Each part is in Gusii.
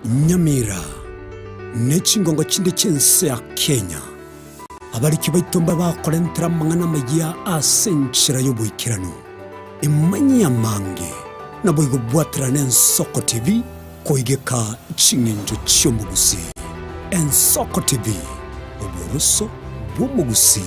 Nyamira, ne chingongo chinde chi'ense ya Kenya. Abariki baito mbabakorentera amang'ana amayia ase enchera y'oboikeranu. Emanyie amange, naboigo bwaterane Ensoko TV koigeka ching'encho chi'omogusii. Ensoko TV, oboroso bw'omogusii.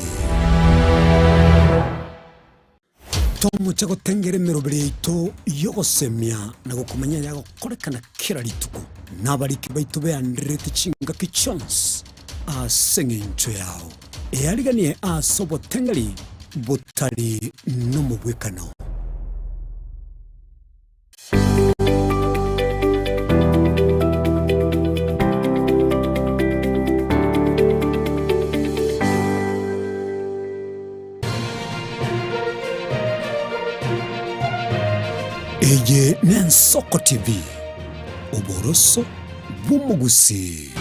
Tomoche gotengera emeroberi yaito y'ogosemia na gokomanya ayagokorekana kera rituko, na abariki baito beandererete chingaki chionsi ase engencho yao. Eariganie ase obotengeri botari nomobwekano. Eye n'Ensoko TV, oboroso bw'omogusii.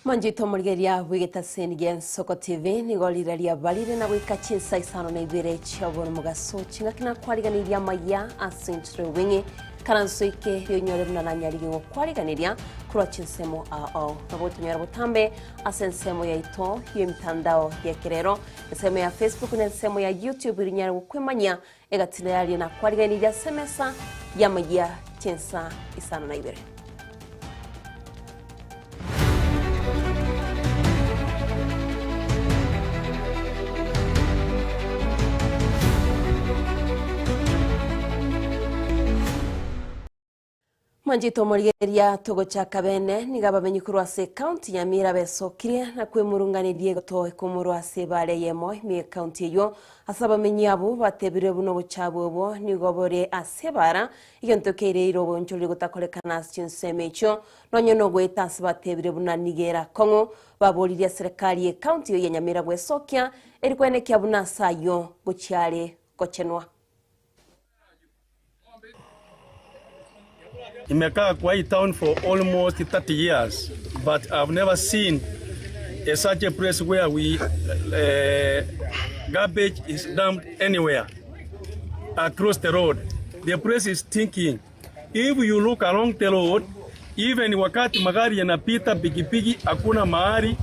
Manchete omorigereria bw'egetaseni gia Ensoko TV nigo rira riabarire na goika chinsa isano na ibere chiaboro mogaso chingaki nakwariganirie amaya ase enchera y'obweng'e karansoike rionyore buna nanyarire gokwariganeria korwa chinsemo ao ao nabo gotonyora botambe ase ensemo yaito y'emitandao y'ekerero ensemo ya Facebook na ensemo ya YouTube rinyare gokwemanyia egatino yaria nakwariganirie ase emesa y'amayia chinsa isano na ibere. Mwanchete omorigereria togochaka bene nigo abamenyi korwa ase ekaunti ya Nyamira besokirie na kwemurunganeria egoto ekomorwa ase ebara eyemo ime y'ekaunti eyio. Ase abamenyi abwo batebirwe buna obochabu obwo nigo bore ase ebara egento kereire oboonchoreri gotakorekana ase chinsemo echio nonye nogoeta ase batebire buna nigo ere akong'u baboririe eserekari y'ekaunti eyio ya Nyamira gwesokia eri kwenekia buna ase ayio gochia are gochenwa. Nimekaa kwa hii town for almost 30 years but I've never seen a such a place where we uh, garbage is dumped anywhere across the road. The place is stinking. If you look along the road, even wakati magari yanapita pikipiki, hakuna mahali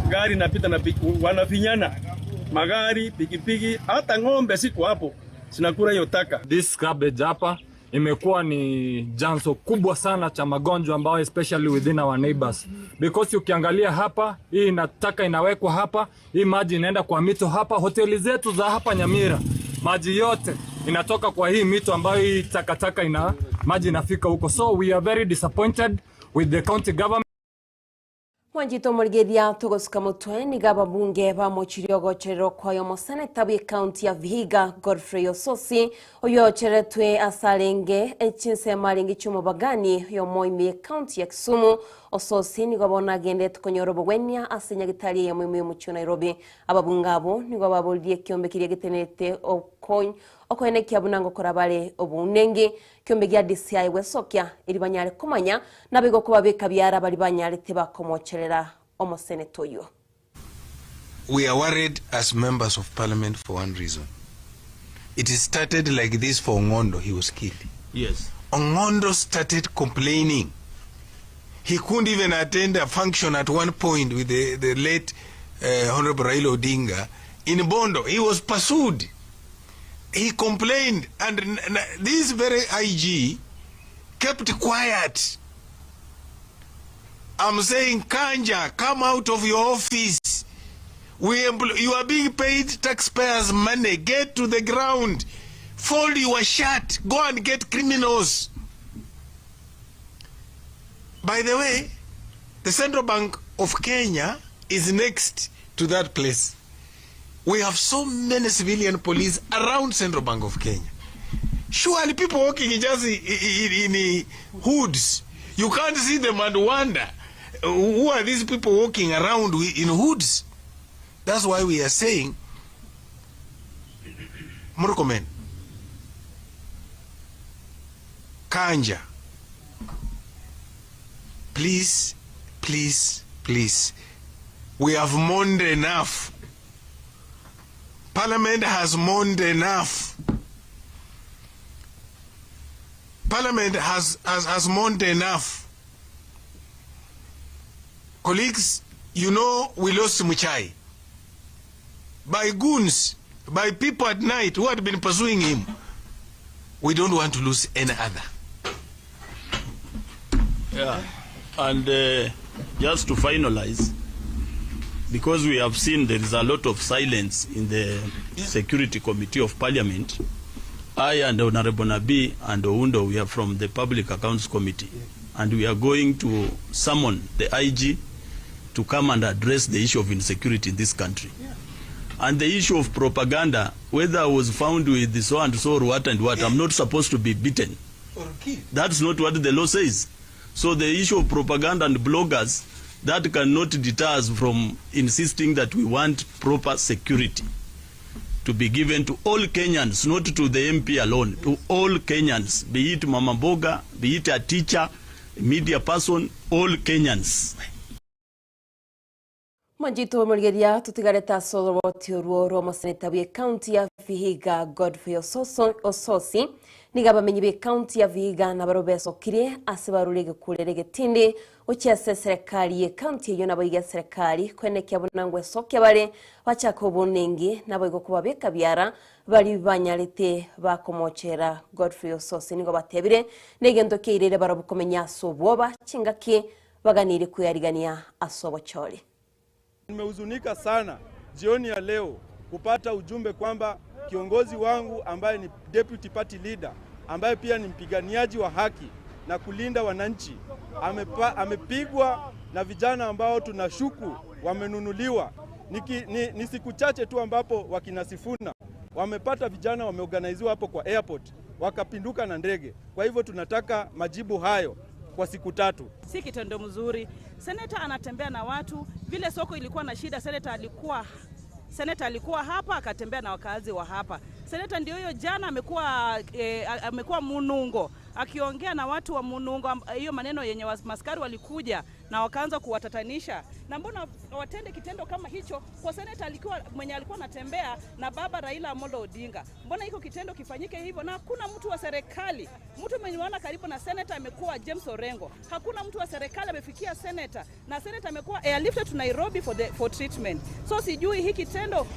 gari inapita na piki, wanafinyana magari, pikipiki, hata ng'ombe siko hapo zinakula hiyo taka. This garbage hapa imekuwa ni chanzo kubwa sana cha magonjwa ambayo especially within our neighbors because ukiangalia hapa hii inataka inawekwa hapa, hii maji inaenda kwa mito hapa. Hoteli zetu za hapa Nyamira maji yote inatoka kwa hii mito ambayo hii takataka ina maji inafika huko, so we are very disappointed with the county government. Mwanchete omorigereria togosuka motwe nigo ababunge bamochirie ogochererwa kwaye omoseneta bw'ecounty ya Vihiga Godfrey Osotsi oyio ocheretwe ase arenge chinsemo arenge chi'omobagani oyomo ime y'ecounty ya Kisumu. Osotsi nigo bono agenderete konyora obogwenia ase nyagitari eyemo ime y'omochie o Nairobi. Ababunge abwo nigo baboririe ekiombe keria getenerete okony okoenekia buna ngokora bare obounengi Ekiombe gia DCI gwesokia erio banyare komanya naboigo kobabeka biara baria banyarete bakomocherera omoseneta oyio. We are worried as members of parliament for one reason. It started like this for Ong'ondo, he was killed. Yes. Ong'ondo started complaining. He couldn't even attend a function at one point with the, the late uh, Honorable Raila Odinga in Bondo. He was pursued. He complained, and this very IG kept quiet. I'm saying, Kanja, come out of your office. We you are being paid taxpayers' money. Get to the ground. Fold your shirt. Go and get criminals. By the way, the Central Bank of Kenya is next to that place. We have so many civilian police around Central Bank of Kenya. Surely people walking just in, in, in hoods. You can't see them and wonder who are these people walking around in hoods? That's why we are saying, Murkomen, Kanja, please, please, please, we have mourned enough. Parliament has mourned enough. Parliament has, has, has mourned enough. Colleagues, you know we lost Muchai by goons, by people at night who had been pursuing him. We don't want to lose any other. Yeah. And just to finalize, because we have seen there is a lot of silence in the Security Committee of Parliament, I and Honorable Nabi and Oundo, we are from the Public Accounts Committee, and we are going to summon the IG to come and address the issue of insecurity in this country. And the issue of propaganda, whether I was found with so and so or what and what, I'm not supposed to be beaten. That's not what the law says. So the issue of propaganda and bloggers, that cannot deter us from insisting that we want proper security to be given to all Kenyans, not to the MP alone, to all Kenyans, be it Mama Mboga, be it a teacher, media person, all Kenyans. Mwanchito omorigeria totigarete ase oroboti orwo rw'omoseneta bw'ecounty ya Vihiga Godfrey Ososo, Ososi niga abamenyi b'ecounty ya Vihiga nabaro besokirie ase barure egekurere egetindi gochia ase eserekari y'ecounty eyio nabo iga eserekari kwenekia buna ngwesokia bare bachaka obonengi nabo igo kobabeka biara bari banyarete bakomochera Godfrey Ososi nigo batebire na egento keirere barobwo komenya ase obwoba chingaki baganire kweyarigania ase obochori. Nimehuzunika sana jioni ya leo kupata ujumbe kwamba kiongozi wangu ambaye ni deputy party leader ambaye pia ni mpiganiaji wa haki na kulinda wananchi amepigwa na vijana ambao tunashuku wamenunuliwa. Ni siku chache tu ambapo wakina Sifuna wamepata vijana wameorganiziwa hapo kwa airport wakapinduka na ndege. Kwa hivyo tunataka majibu hayo kwa siku tatu. Si kitendo mzuri. Seneta anatembea na watu, vile soko ilikuwa na shida, seneta alikuwa hapa akatembea na wakazi wa hapa. Seneta ndio hiyo jana amekuwa Munungo akiongea na watu wa Munungo, hiyo maneno yenye maskari walikuja na wakaanza kuwatatanisha. Na mbona watende kitendo kama hicho kwa seneta alikuwa mwenye alikuwa anatembea na baba Raila Amolo Odinga? Mbona iko kitendo kifanyike hivyo? Na hakuna mtu wa serikali, mtu mwenye unaona karibu na seneta amekuwa James Orengo. Hakuna mtu wa serikali amefikia seneta, na seneta amekuwa airlifted to Nairobi for treatment. So sijui hiki kitendo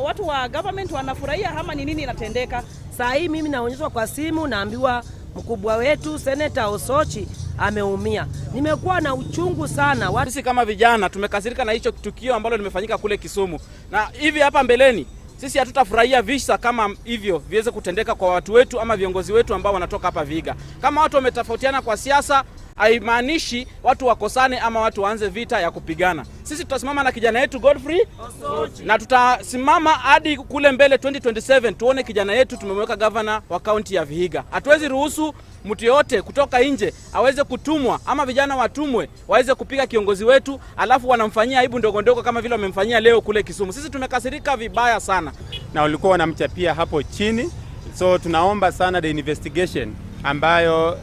watu wa government wanafurahia ama ni nini inatendeka. Saa hii mimi naonyeshwa kwa simu, naambiwa mkubwa wetu Seneta Osochi ameumia. Nimekuwa na uchungu sana. Sisi kama vijana tumekasirika na hicho tukio ambalo limefanyika kule Kisumu. Na hivi hapa mbeleni sisi hatutafurahia visa kama hivyo viweze kutendeka kwa watu wetu ama viongozi wetu ambao wanatoka hapa Vihiga. Kama watu wametofautiana kwa siasa, haimaanishi watu wakosane ama watu waanze vita ya kupigana. Sisi tutasimama na kijana yetu Godfrey Osochi na tutasimama hadi kule mbele 2027 tuone kijana yetu tumemweka governor wa kaunti ya Vihiga. Hatuwezi ruhusu mtu yote kutoka nje aweze kutumwa ama vijana watumwe waweze kupiga kiongozi wetu alafu wanamfanyia aibu ndogo ndogo kama vile wamemfanyia leo kule Kisumu. Sisi tumekasirika vibaya sana. Na walikuwa wanamchapia hapo chini. So tunaomba sana the investigation ambayo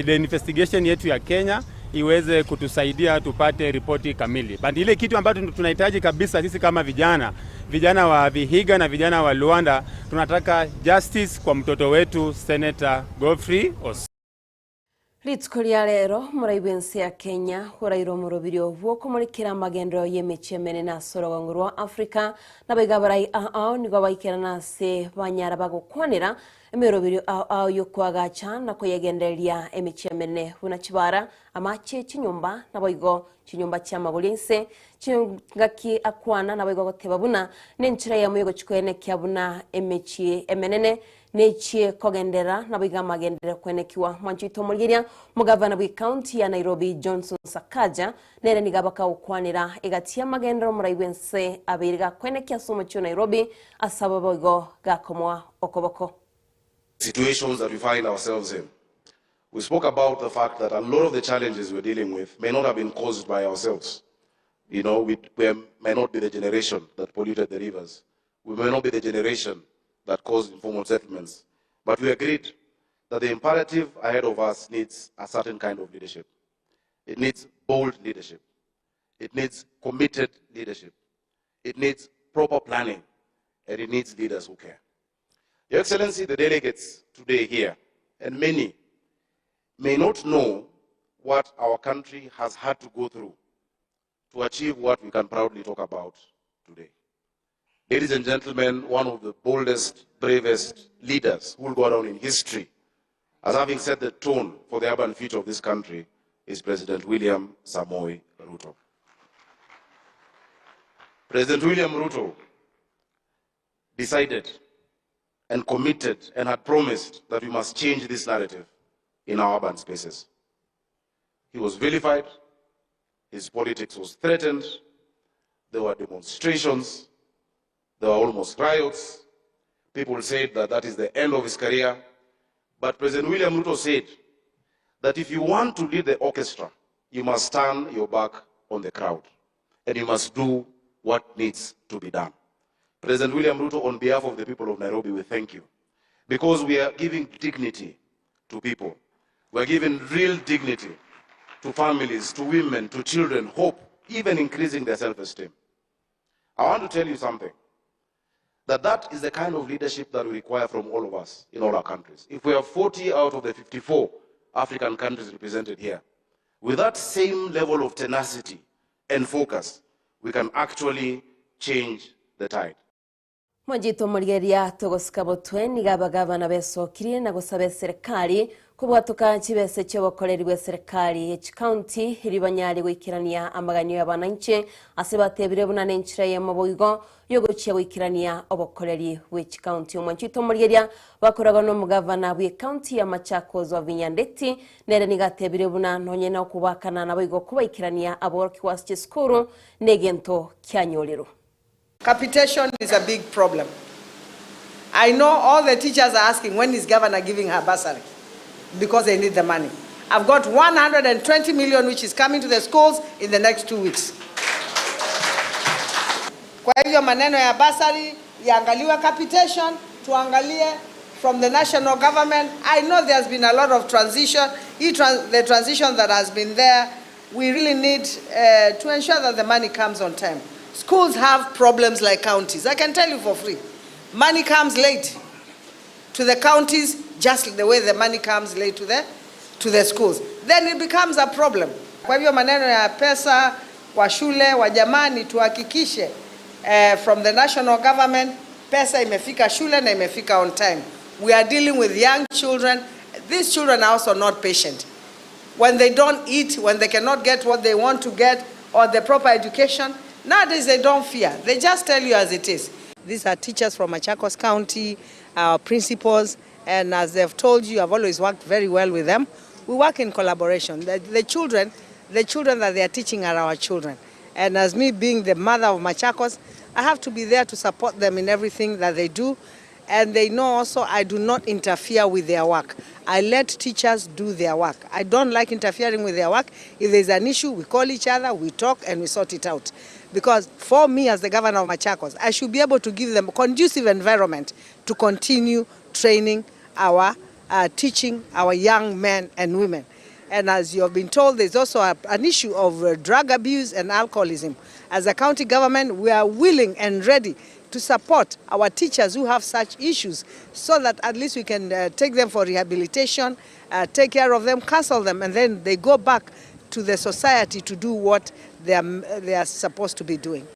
the investigation yetu ya Kenya iweze kutusaidia tupate ripoti kamili. But ile kitu ambacho tunahitaji kabisa sisi kama vijana, vijana wa Vihiga na vijana wa Luanda, tunataka justice kwa mtoto wetu Senator Godfrey Osoro. Rituko ria rero muraibu ense ya Kenya hurairwo murubirio bw'okumurikira magendero y'emechie menene ase orogongo rwa Africa na baiga barai ao nigo baikerana ase banyara bagokwanera emerobirio ao ao yokwagacha na koyegendereria emechie menene buna chibara amache chinyomba na boigo chinyomba chia magori ense chingaki akwana na boigo goteba buna nenchera yamo yogochikwenekia buna emechie emenene nechie kogendera na boiga magendera kwenekiwa mwanchito morigeria mugavana bwi county ya Nairobi Johnson Sakaja nere niga bakaukwanira egatia magendero muraibu ense abiriga kwenekia somo chio Nairobi asaba boigo gakomoa okoboko. Situations that we find ourselves in. We spoke about the fact that a lot of the challenges we're dealing with may not have been caused by ourselves. We may not be the generation that polluted the rivers. We may not be the generation that caused informal settlements. But we agreed that the imperative ahead of us needs a certain kind of leadership. It needs bold leadership. It needs committed leadership. It needs proper planning. And it needs leaders who care. Your Excellency, the delegates today here, and many, may not know what our country has had to go through to achieve what we can proudly talk about today. Ladies and gentlemen, one of the boldest, bravest leaders who will go down in history as having set the tone for the urban future of this country is President William Samoei Ruto. President William Ruto decided and committed and had promised that we must change this narrative in our urban spaces. He was vilified, his politics was threatened, there were demonstrations, there were almost riots. People said that that is the end of his career. But President William Ruto said that if you want to lead the orchestra, you must turn your back on the crowd and you must do what needs to be done. President William Ruto, on behalf of the people of Nairobi, we thank you because we are giving dignity to people. We are giving real dignity to families, to women, to children, hope, even increasing their self-esteem. I want to tell you something, that that is the kind of leadership that we require from all of us in all our countries. If we have 40 out of the 54 African countries represented here, with that same level of tenacity and focus, we can actually change the tide. Mwanchete omorigereria togosika botwe nigo abagavana besokirie na gosaba eserekari kobwatoka chibese chiobokoreri bw'eserekari ye chikaunti erio banyare goikerania amaganio y'abananchi ase batebire buna nenchera eyemo boigo yogochia goikerania obokoreri bwe chikaunti. Omwanchete omorigereria bakoragwa nomogavana bw'ekaunti ya Machakos Wavinya Ndeti nere nigo atebire buna nonye nokobakana naboigo kobaikerania aborokigwa ase chisukuru negento kianyorerwe. Capitation is a big problem. I know all the teachers are asking when is governor giving her bursary because they need the money. I've got 120 million which is coming to the schools in the next 2 weeks. Kwa hivyo maneno ya bursary yaangaliwe, capitation tuangalie from the national government. I know there's been a lot of transition. The transition that has been there, we really need to ensure that the money comes on time. Schools have problems like counties. I can tell you for free. Money comes late to the counties just the way the money comes late to the schools. Then it becomes a problem. Kwa hivyo maneno ya pesa kwa shule wa jamani, tuhakikishe from the national government pesa imefika shule na imefika on time. We are dealing with young children. These children are also not patient. When they don't eat, when they cannot get what they want to get or the proper education, nowadays they don't fear. They just tell you as it is. These are teachers from Machakos County, our principals, and as they've told you, I've always worked very well with them. We work in collaboration. The children that they are teaching are our children. And as me being the mother of Machakos, I have to be there to support them in everything that they do. And they know also I do not interfere with their work. I let teachers do their work. I don't like interfering with their work. If there's an issue, we call each other, we talk, and we sort it out. Because for me as the governor of Machakos, I should be able to give them a conducive environment to continue training our teaching our young men and women. And as you have been told, there's also an issue of drug abuse and alcoholism. As a county government, we are willing and ready to support our teachers who have such issues so that at least we can take them for rehabilitation, take care of them, counsel them, and then they go back to the society to do what they are supposed to be doing.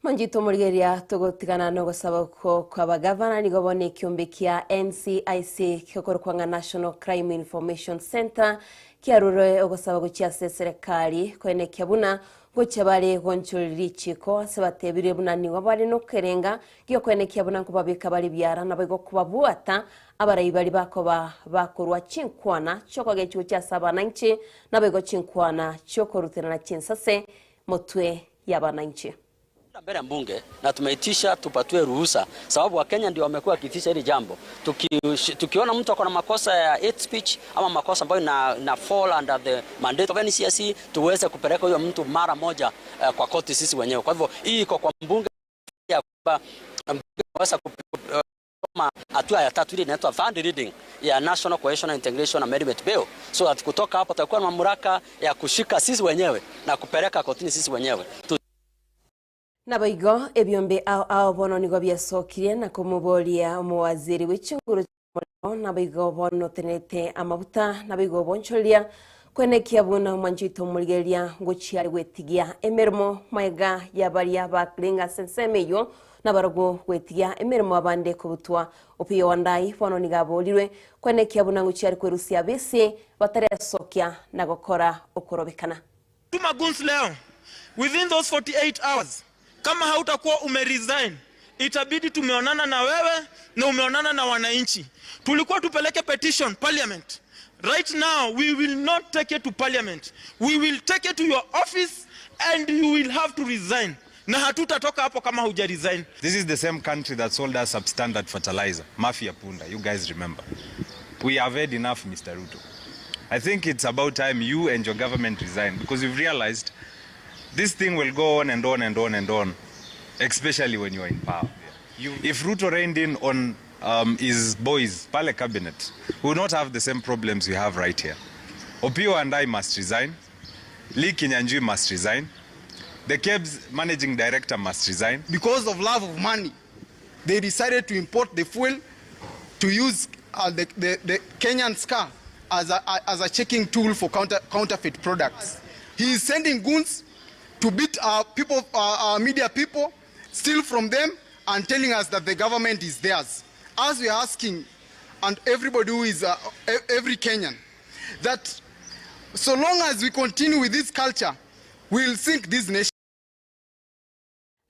Manjito morigeria tugutigana no gusaba ko kwa bagavana nigo bone ekiombe kia NCIC kiokorokwa nga National Crime Information Center kiarure ogosaba gochia ase serikali kwenekia buna gochia bare gonchorera richiko ase batebire buna nigo bare nokerenga giokwenekia buna nkobabeka bare biara nabo igo kobabwata abarai bari bakoba bakorwa chinkwana chiokogechi gochia ase abananchi nabo igo chinkwana chiokoruterana chinsase motwe y'abananchi. Mbele ya mbunge na tumeitisha tupatiwe ruhusa, sababu Wakenya ndio wamekuwa wakiitisha hili jambo. Tukiona mtu ako na makosa ya hate speech ama makosa ambayo na fall under the mandate of NCIC, tuweze kupeleka huyo mtu mara moja kwa koti sisi wenyewe. Kwa hivyo hii iko kwa mbunge ya kwamba mbunge anaweza Kusoma hatua ya tatu ile inaitwa third reading ya National Cohesion and Integration Amendment Bill so that kutoka hapo tutakuwa na mamlaka ya kushika sisi wenyewe na kupeleka kotini sisi wenyewe. Tu Naboigo ebiombe ao ao bono nigo biasokirie na komoboria omowaziri bwe chinguru chi'omorero, naboigo bono otenerete amabuta, naboigo obonchoreria kwenekia buna omwancho oito omorigereria ngochia are gwetigia emeremo magega ya baria bakarenge ase ensemo eyio Nabarabwo gwetigia emeremo abande kobutwa. Opiyo Wandayi bono nigo aborirwe kwenekia buna ngochia are kwerusia abisi bataresokia na gokora okorobekana. Tuma goons leo within those 48 hours kama hautakuwa umeresign itabidi tumeonana na wewe na umeonana na wananchi. Tulikuwa tupeleke petition parliament. Right now we will not take it to parliament. We will take it to your office and you will have to resign. Na hatutatoka hapo kama huja resign. This is the same country that sold us substandard fertilizer, Mafia Punda, you guys remember. We have had enough, Mr. Ruto. I think it's about time you and your government resign because you've realized this thing will go on and on and on and on, especially when you are in power. If Ruto reined in on um, his boys, Pale cabinet, we will not have the same problems we have right here. Opio and I must resign. Lee Kinyanjui must resign. The KEBS managing director must resign. Because of love of money, they decided to import the fuel to use uh, the, the, the Kenyan's car as a, as a checking tool for counter, counterfeit products. He is sending goons to beat our people, our, our media people, steal from them, and telling us that the government is theirs. As we are asking, and everybody who is, uh, every Kenyan, that so long as we continue with this culture, we will sink this nation.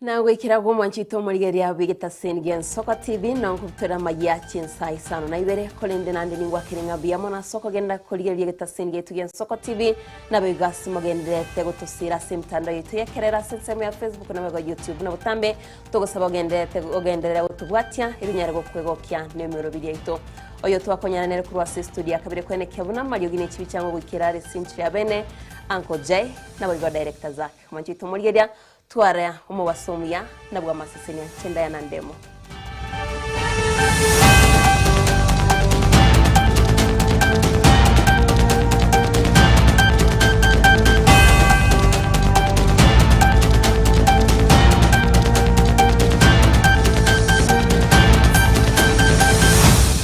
Na goikera gw'omwanchete omorigereria bw'egetaseni gia Nsoko TV na nkobutora amaya chinsa isano na ibere korende nande ningwakere ng'a buya mono ase okogenda korigereria egetaseni giaito gia Nsoko TV naboigo ase mogendererete gotosira ase emitandao yaito y'ekerero ase ensemo ya Facebook naboigo YouTube na botambe togosaba ogendererete ogenderere gotobwatia ebinyare gokwegokia nemerobiri yaito oyo twakonyana nere korwa ase estudio ya kabere kwenekia buna amariogi ne chibicha goikera are sinchiri abene Uncle Jay naboigo Director Zack omwanchete omorigereria Tware omobaso omuya na bw'amasesenia chindaya na ndemo.